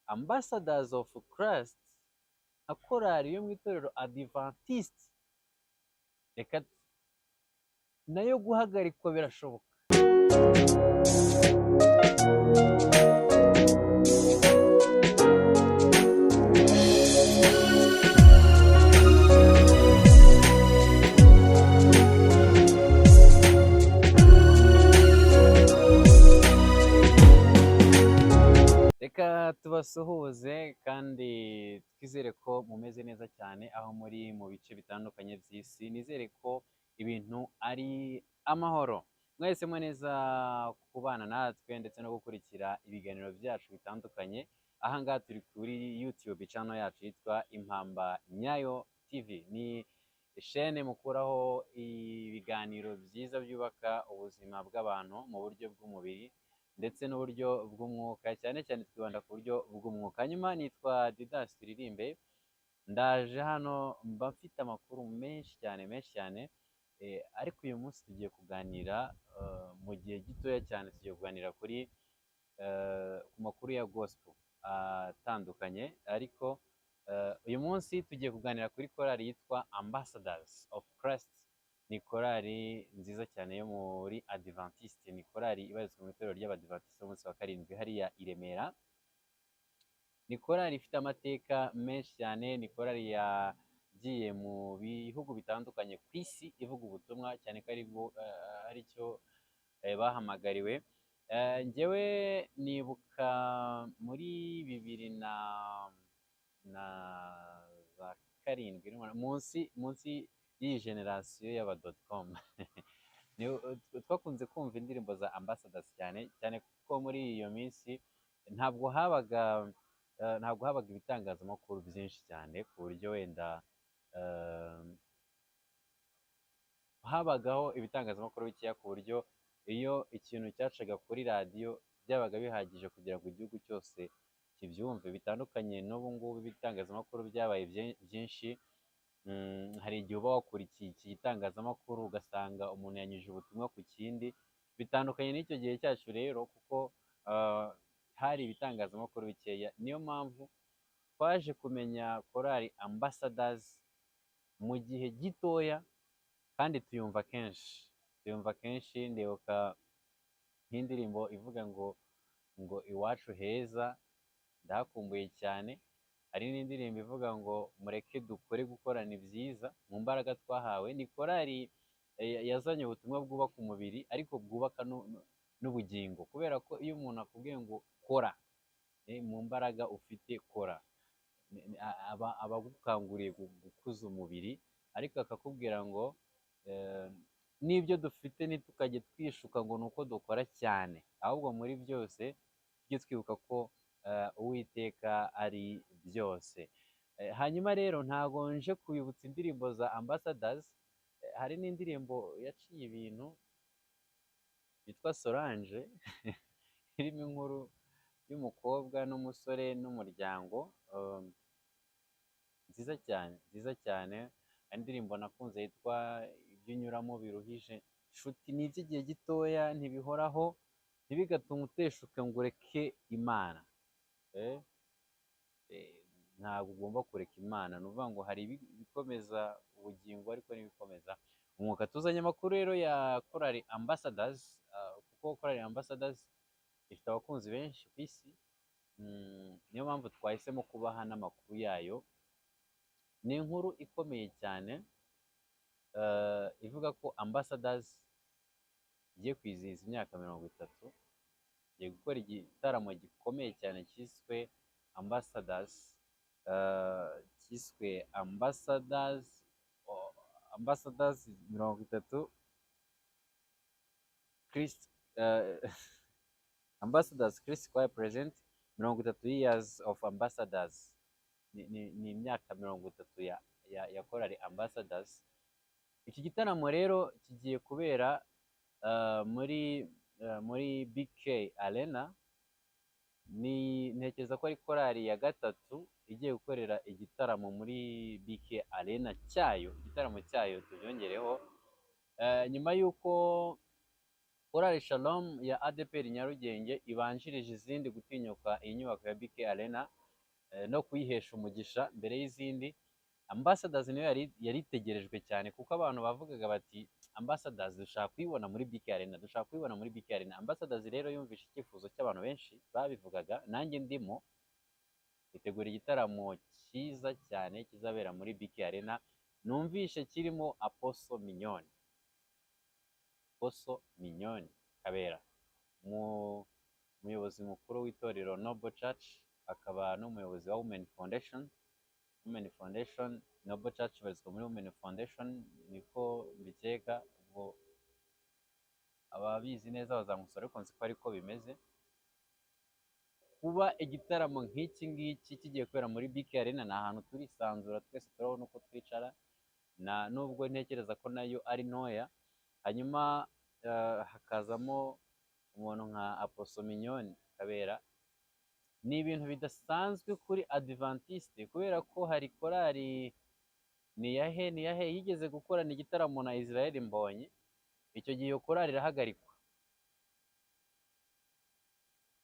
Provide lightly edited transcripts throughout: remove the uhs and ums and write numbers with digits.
Ambassadors of Christ nka korali yo mu itorero Adventiste, reka nayo guhagarikwa birashoboka. Reka tubasuhuze kandi twizere ko mumeze neza cyane aho muri mu bice bitandukanye by'isi. Nizere ko ibintu ari amahoro. Mwahisemo neza kubana natwe ndetse no gukurikira ibiganiro byacu bitandukanye. Aha ngaha turi kuri YouTube channel yacu yitwa Impamba Nyayo TV. Ni shene mukuraho ibiganiro byiza byubaka ubuzima bw'abantu mu buryo bw'umubiri ndetse n'uburyo bw'umwuka, cyane cyane twibanda ku buryo bw'umwuka. Hanyuma nitwa Didas Turirimbe, ndaje hano mba mfite amakuru menshi cyane menshi cyane, ariko uyu munsi tugiye kuganira mu gihe gitoya cyane, tugiye kuganira kuri ku makuru ya gospel atandukanye, ariko uyu munsi tugiye kuganira kuri korali yitwa Ambassadors of Christ. Ni korali nziza cyane yo muri Adventiste, ni korali ibarizwa mu itorero ry'Abadventiste b'umunsi wa karindwi hariya i Remera. Ni korali ifite amateka menshi cyane, ni korali yagiye mu bihugu bitandukanye ku isi ivuga ubutumwa, cyane ko aricyo bahamagariwe. Njyewe nibuka muri bibiri na za karindwi, munsi y'iyi generasiyo y'aba dot com, twakunze kumva indirimbo za Ambassadors cyane cyane, kuko muri iyo minsi ntabwo habaga ibitangazamakuru byinshi cyane, ku buryo wenda habagaho ibitangazamakuru bikeya, ku buryo iyo ikintu cyacaga kuri radiyo byabaga bihagije kugira ngo igihugu cyose kibyumve. Bitandukanye n'ubu ngubu ibitangazamakuru byabaye byinshi. Hari igihe uba wakurikiye iki gitangazamakuru ugasanga umuntu yanyujije ubutumwa ku kindi. Bitandukanye n'icyo gihe cyacu rero, kuko hari ibitangazamakuru bikeya. Niyo mpamvu twaje kumenya korali Ambassadors mu gihe gitoya kandi tuyumva kenshi, tuyumva kenshi. Ndibuka nk'indirimbo ivuga ngo "Iwacu heza ndahakumbuye cyane". Hari n'indirimbo ivuga ngo "Mureke dukore, gukora ni byiza mu mbaraga twahawe". Ni korali yazanye ubutumwa bwubaka umubiri ariko bwubaka n'ubugingo, kubera ko iyo umuntu akubwiye ngo kora, mu mbaraga ufite kora, aba agukanguriye gukuza umubiri, ariko akakubwira ngo n'ibyo dufite ntitukajye twishuka ngo ni uko dukora cyane, ahubwo muri byose tujye twibuka ko Uwiteka ari byose. Hanyuma rero ntago nje kubibutsa indirimbo za Ambassadors. Hari n'indirimbo yaciye ibintu yitwa Solange, irimo inkuru y'umukobwa n'umusore n'umuryango, nziza cyane, nziza cyane. Hari indirimbo nakunze yitwa "Ibyo unyuramo biruhije nshuti ni iby'igihe gitoya, ntibihoraho, ntibigatume uteshuka ngo ureke Imana". Ntabwo ugomba kureka Imana. Ni ukuvuga ngo hari ibikomeza ubugingo ariko n'ibikomeza umwuka. Tuzanye amakuru rero ya korali Ambassadors, kuko korali Ambassadors ifite abakunzi benshi ku isi. Niyo mpamvu twahisemo kubaha n'amakuru yayo. Ni inkuru ikomeye cyane, ivuga ko Ambassadors igiye kwizihiza imyaka 30, igiye gukora igitaramo gikomeye cyane cyiswe Ambassadors, cyiswe Ambassadors 30 Christ, Ambassadors Christ Choir present 30 years of Ambassadors. Ni imyaka 30 ya korali Ambassadors. Iki gitaramo rero kigiye kubera muri BK Arena. Ni ntekereza ko ari korali ya gatatu igiye gukorera igitaramo muri BK Arena cyayo, igitaramo cyayo tubyongereho. Nyuma y'uko Korali Shalom ya ADEPR Nyarugenge ibanjirije izindi gutinyuka iyi nyubako ya BK Arena no kuyihesha umugisha mbere y'izindi. Ambassadors niyo yari itegerejwe cyane, kuko abantu bavugaga bati Ambassadors dushaka kuyibona muri BK Arena, dushaka kuyibona muri BK Arena. Ambassadors rero yumvishe icyifuzo cy'abantu benshi babivugaga, nanjye ndimo, itegura igitaramo cyiza cyane kizabera muri BK Arena, numvishe kirimo Apostle Mignone, Apostle Mignone Kabera, umuyobozi mukuru w'itorero Noble Church, akaba n'umuyobozi wa Women Foundation. Women Foundation, Noble Church ibarizwa muri Women Foundation, niko mbikeka, ubwo ababizi neza bazamusora, ariko nzi ko ariko bimeze. Kuba igitaramo nk'iki ngiki kigiye kubera muri BK Arena, ni ahantu turisanzura twese, turabona uko twicara, na nubwo ntekereza ko nayo ari ntoya. Hanyuma hakazamo umuntu nka Apostle Mignone Kabera, ni ibintu bidasanzwe kuri Adventiste, kubera ko hari korali niyahe yigeze gukorana igitaramo na Israel Mbonyi, icyo gihe iyo korali irahagarikwa.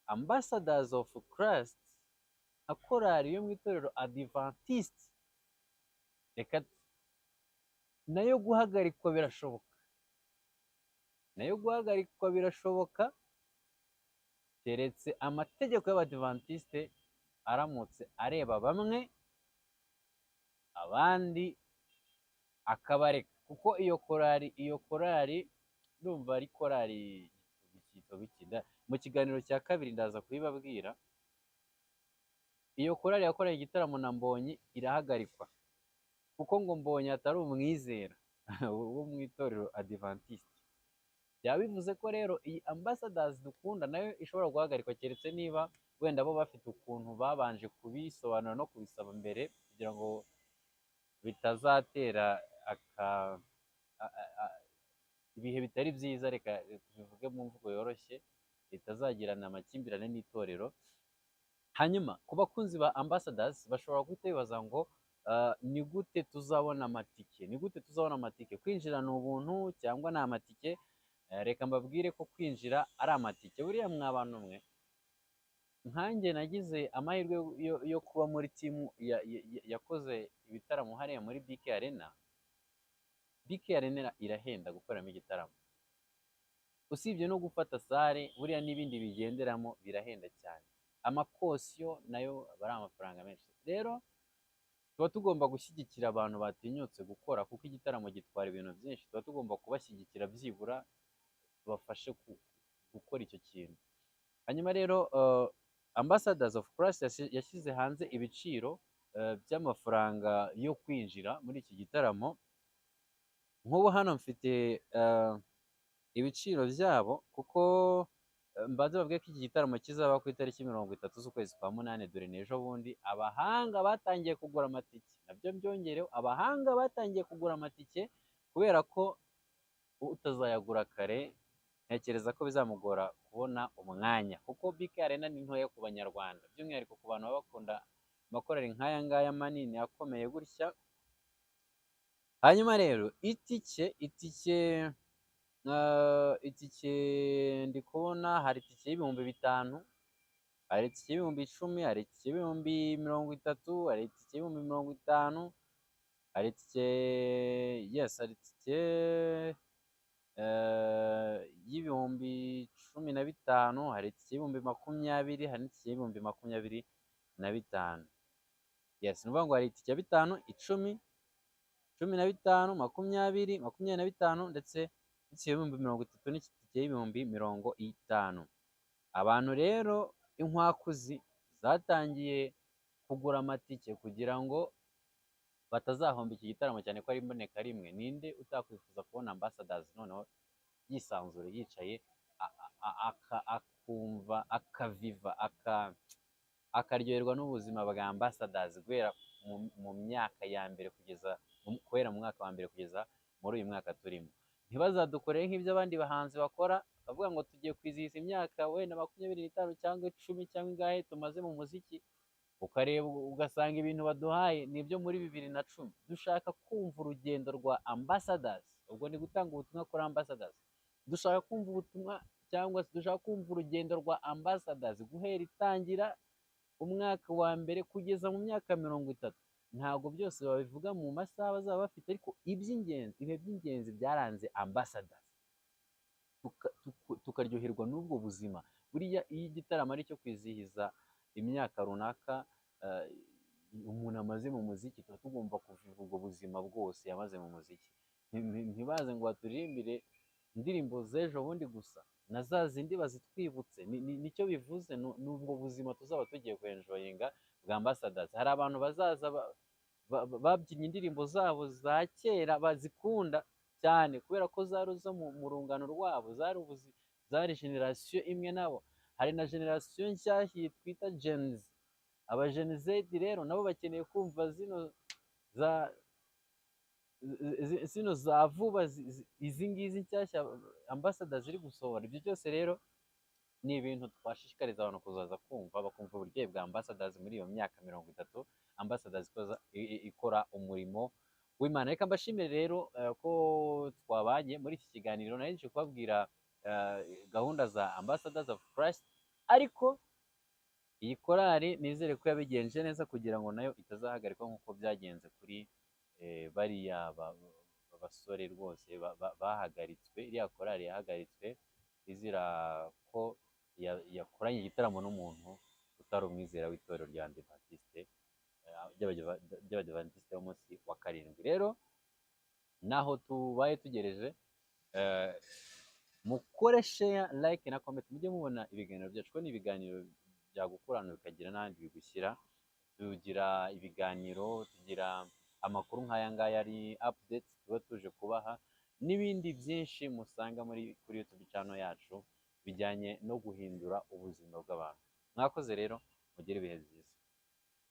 Ambassadors of Christ nka korali yo mu itorero Adventiste, reka nayo guhagarikwa birashoboka, nayo guhagarikwa birashoboka, keretse amategeko y'Abadivantiste aramutse areba bamwe abandi akabareka, kuko iyo korali ndumva ari korali mu kiganiro cya kabiri ndaza kuyibabwira. Iyo korali yakoranye igitaramo na Mbonyi irahagarikwa, kuko ngo Mbonyi atari umwizera wo mu itorero Adventiste. Byaba bivuze ko rero iyi Ambassadors dukunda nayo ishobora guhagarikwa, keretse niba wenda bo bafite ukuntu babanje kubisobanura no kubisaba mbere, kugira ngo bitazatera ibihe bitari byiza, reka tubivuge mu mvugo yoroshye, bitazagirana amakimbirane n'itorero. Hanyuma ku bakunzi ba Ambassadors bashobora guhita bibaza ngo ni gute tuzabona amatike, ni gute tuzabona amatike? Kwinjira ni ubuntu cyangwa ni amatike? Reka mbabwire ko kwinjira ari amatike. Buriya mwa bantu mwe, nkanjye nagize amahirwe yo kuba muri team yakoze ibitaramo hariya muri BK Arena. BK Arena irahenda gukoreramo igitaramo, usibye no gufata salle, buriya n'ibindi bigenderamo birahenda cyane, amakosiyo nayo aba ari amafaranga menshi. Rero tuba tugomba gushyigikira abantu batinyutse gukora, kuko igitaramo gitwara ibintu byinshi, tuba tugomba kubashyigikira byibura tubafashe gukora icyo kintu. Hanyuma rero Ambassadors of Christ yashyize hanze ibiciro by'amafaranga yo kwinjira muri iki gitaramo. Nk'ubu hano mfite ibiciro byabo, kuko mbanze babwiye ko iki gitaramo kizaba ku itariki 30 z'ukwezi kwa munani, dore n'ejo bundi. Abahanga batangiye kugura amatike, nabyo byongereho, abahanga batangiye kugura amatike, kubera ko utazayagura kare ntekereza ko bizamugora kubona umwanya, kuko BK Arena ni ntoya ku Banyarwanda, by'umwihariko ku bantu baba bakunda amakorali nk'aya ngaya manini akomeye gutya. Hanyuma rero itike ndi kubona hari itike y'ibihumbi 5, hari itike y'ibihumbi 10, hari itike y'ibihumbi 30, hari itike y'ibihumbi 50, hari itike, yes, hari itike y'ibihumbi 15, hari itike y'ibihumbi 20, hari n'itike y'ibihumbi 25. Yes, ni ukuvuga ngo hari itike ya 5, 10, 15, 20, 25, ndetse n'itike y'ibihumbi 30 n'itike y'ibihumbi 50. Abantu rero inkwakuzi zatangiye kugura amatike kugira ngo batazahomba iki gitaramo, cyane ko ari imboneka rimwe. Ninde utakwifuza kubona Ambassadors noneho yisanzuye, yicaye, akumva, akaviva, akaryoherwa n'ubuzima bwa Ambassadors guhera mu myaka ya mbere kugeza guhera mu mwaka wa mbere kugeza muri uyu mwaka turimo? Ntibazadukorere nk'ibyo abandi bahanzi bakora, bavuga ngo tugiye kwizihiza imyaka wenda 25 cyangwa 10 cyangwa ingahe tumaze mu muziki, ukareba ugasanga ibintu baduhaye ni ibyo muri 2010. Dushaka kumva urugendo rwa Ambassadors, ubwo ni gutanga ubutumwa kuri Ambassadors. Dushaka kumva ubutumwa. cyangwa se dushaka kumva urugendo rwa Ambassadors guhera itangira umwaka wa mbere kugeza mu myaka 30. Ntabwo byose babivuga mu masaha bazaba bafite, ariko iby'ingenzi, ibihe by'ingenzi byaranze Ambassadors, tukaryoherwa n'ubwo buzima. Buriya iyo igitaramo ari icyo kwizihiza imyaka runaka umuntu amaze mu muziki, tuba tugomba kuviva ubwo buzima bwose yamaze mu muziki. Ntibaze ngo baturirimbire indirimbo z'ejo bundi gusa, na za zindi bazitwibutse. Nicyo bivuze, ni ubwo buzima tuzaba tugiye kwenjoyinga bwa Ambassadors. Hari abantu bazaza babyinnye indirimbo zabo za kera bazikunda cyane kubera ko zari izo mu rungano rwabo, zari generasiyo imwe nabo. Hari na generasiyo nshyashya twita Gen Z. Aba Gen Z rero nabo bakeneye kumva zino za vuba, izi ngizi nshyashya Ambassadors ziri gusohora. Ibyo byose rero ni ibintu twashishikariza abantu kuzaza kumva, bakumva uburyohe bwa Ambassadors muri iyo myaka 30 Ambassadors ikora umurimo w'Imana. Reka mbashimire rero ko twabanye muri iki kiganiro. Nari nje kubabwira gahunda za Ambassadors of Christ, ariko iyi korali nizere ko yabigenje neza kugira ngo nayo itazahagarikwa nk'uko byagenze kuri bariya basore rwose bahagaritswe. Iriya korali yahagaritswe izira ko yakoranye igitaramo n'umuntu utari umwizera w'itorero rya Adventiste, ry'Abadivantisite b'umunsi wa karindwi. Rero naho tubaye tugereje, mukore share, like na comment, mujye mubona ibiganiro byacu, ko ni ibiganiro byagukurana bikagira n'ahandi bigushyira. Tugira ibiganiro, tugira amakuru nk'aya ngaya ari updates tuba tuje kubaha, n'ibindi byinshi musanga muri kuri YouTube channel yacu bijyanye no guhindura ubuzima bw'abantu. Mwakoze rero, mugire ibihe byiza.